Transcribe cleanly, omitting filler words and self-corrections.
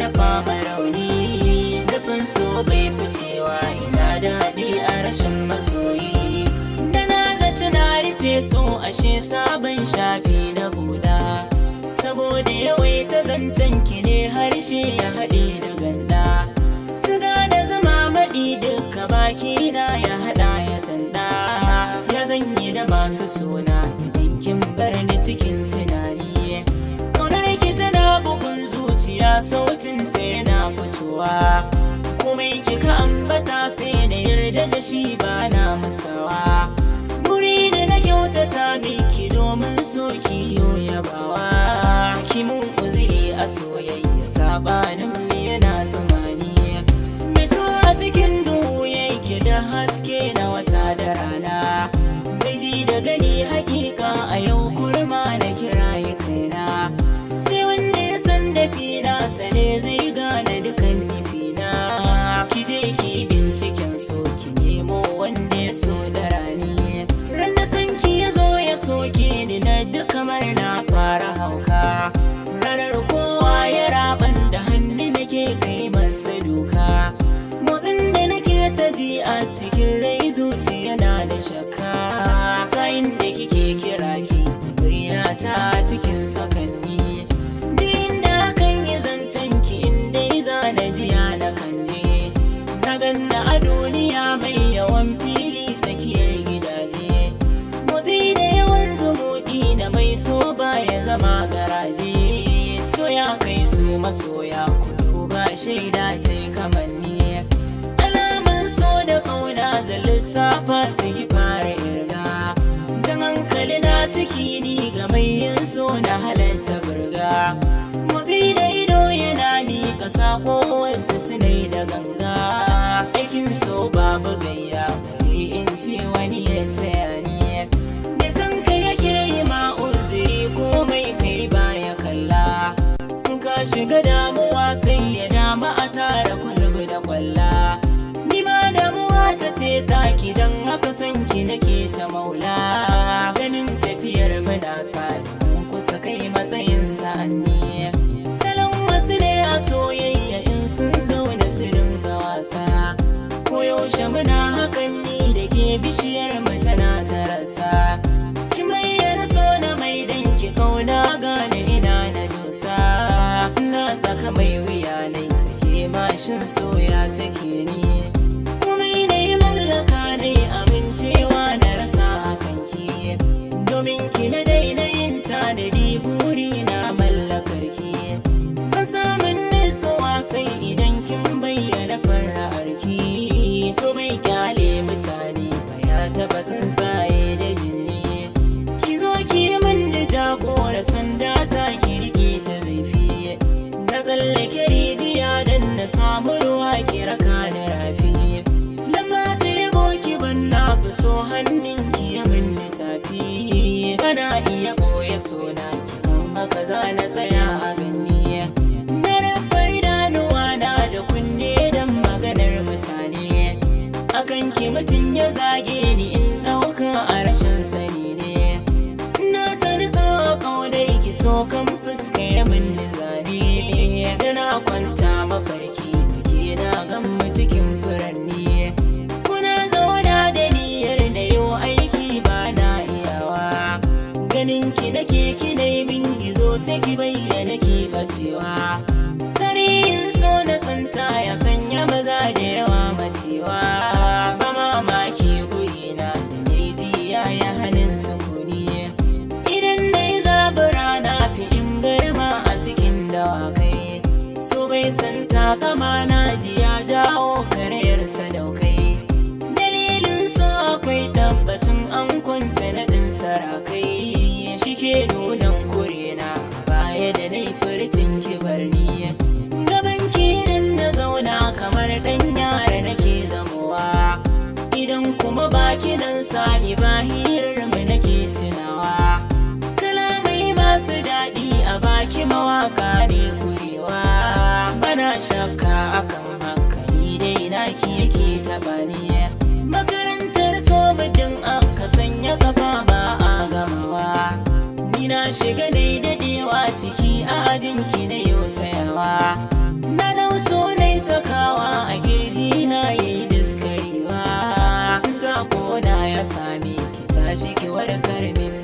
rufa marauni. Nufin so bai ficewa, ina daɗi a rashin masoyi. Da na zaci na rufe so, ashe sabon shafi na buɗa. Saboda yawaita zancen ki ne harshe ya haɗe da ganda. Siga da zama maɗi duka baki na ya haɗa ya tanda. Ya zanyi da masu suna idan kin bar ni cikin tunani? Ƙaunar ki tana bugun zuciya, sautin ta yana fitowa. Komai kika ambata sai na yarda da shi, ba na musawa. Buri da na kyautata miki domin so ki yo yabawa. Ki mun uzuri a soyayya, sabanin mu yana zamani. Mai so a cikin duhu yake da haske na wata da rana. Gaji da gani hakika a yau kurma na kiraye kaina. Sai wanda ya san dafi na sane zai gane dukan nufina. Ki je ki binciken so, ki nemo wanda ya so da rani. Ran da san ki ya zo ya soke ni, na ji kamar na fara hauka. Ranar kowa ya raban da hannu nake kai masa duka. Motsin da nake ta ji a cikin rai, zuciya na da shakka. Sayin da kike kira ki murya ta cikin sakanni. Din da kan yi zancen ki, in dai za na jiya na kan je. Na ganna a duniya mai yawan fili tsakiyar gidaje. Motsi da yawan zumuɗi na mai so baya zama garaje. So ya kai su masoya, ku duba shaida ta yi kamanni. Alamun so da ƙauna zan lissafa su ki fara irga. Dan hankali na ciki ni ga mai yin so na halatta burga. Motsi da ido yana miƙa sako, wasu sunai da ganga. Aikin so babu gayya, bari in ce wani ya taya ni. Me san kai yake yi ma uzuri, komai kai baya kalla. In ka shiga damuwa sai ya dama a tara ku zubi da kwalla. Ni ma damuwa ta ce taki, don haka san ki nake ta maula. Ganin tafiyar muna tsari kusa kai matsayin sa'anni. Salon wasu ne a soyayya in sun zauna su dinga wasa. Koyaushe muna hakan ni da ke, bishiyar mu tana ta rasa. Ki bayyana so na mai danki kauna, gane ina na dosa. Na tsaka mai wuya na sake mashin soya take ni. Komai na yi mallaka ne amincewa na rasa a kanki. Domin ki na daina yin tanadi, buri na mallakar ki. Ban samun nutsuwa sai idan kin bayyana fara'arki. So bai kyale mutane ba, ya taba tsuntsaye da jini. Ki zo ki yi min da jagora, sanda ta ki rike ta zaifi. Na tsallake rijiya dan na samu ruwa, ki raka ni rafi. Lamba ta yabo ki ban, na fi so hannun ki ya min tafi. Kana iya boye sona ki kan haka za na tsaya a gani. Na rufe idanuwa na da kunne don maganar mutane. Akan ki mutum ya zage ni, in ɗauka a rashin sani ne. Na ta nutso ƙaunar ki, so kan fuska ya min zane. Da na kwanta mafarki ke na gamma cikin furanni. Kuna zauna da niyyar da yau aiki ba na iyawa. Ganin ki nake ki na min gizo, sai ki bayyana ki bacewa. Tarihin so na tsinta ya sanya maza da yawa macewa. Ba mamaki gurina da jiya ya hannun sukuni. Idan na yi zabura na fi in garma a cikin dawakai. So bai san takama, na ji ya jawo karayar sadaukai. Dalilin so akwai tabbacin an kwance naɗin sarakai. Shi ke nunan kurena baya da na furcin kibarni. Gaban idan na zauna kamar ɗan yara nake zamowa. Idan kuma baki nan sahiba, hirar mu nake tunawa. Kalamai masu daɗi a baki mawaka ne kurewa. Bana shakka akan haka, ni dai naki yake taɓa ni. Makarantar so muddin aka sanya kafa ba a gamawa. Ni na Shiga daidaiwa ciki a ajinki na yau tsayawa. Na nauso na sakawa a kirji na yayi diskarewa. Sako na ya same ki, tashi ki warkar min.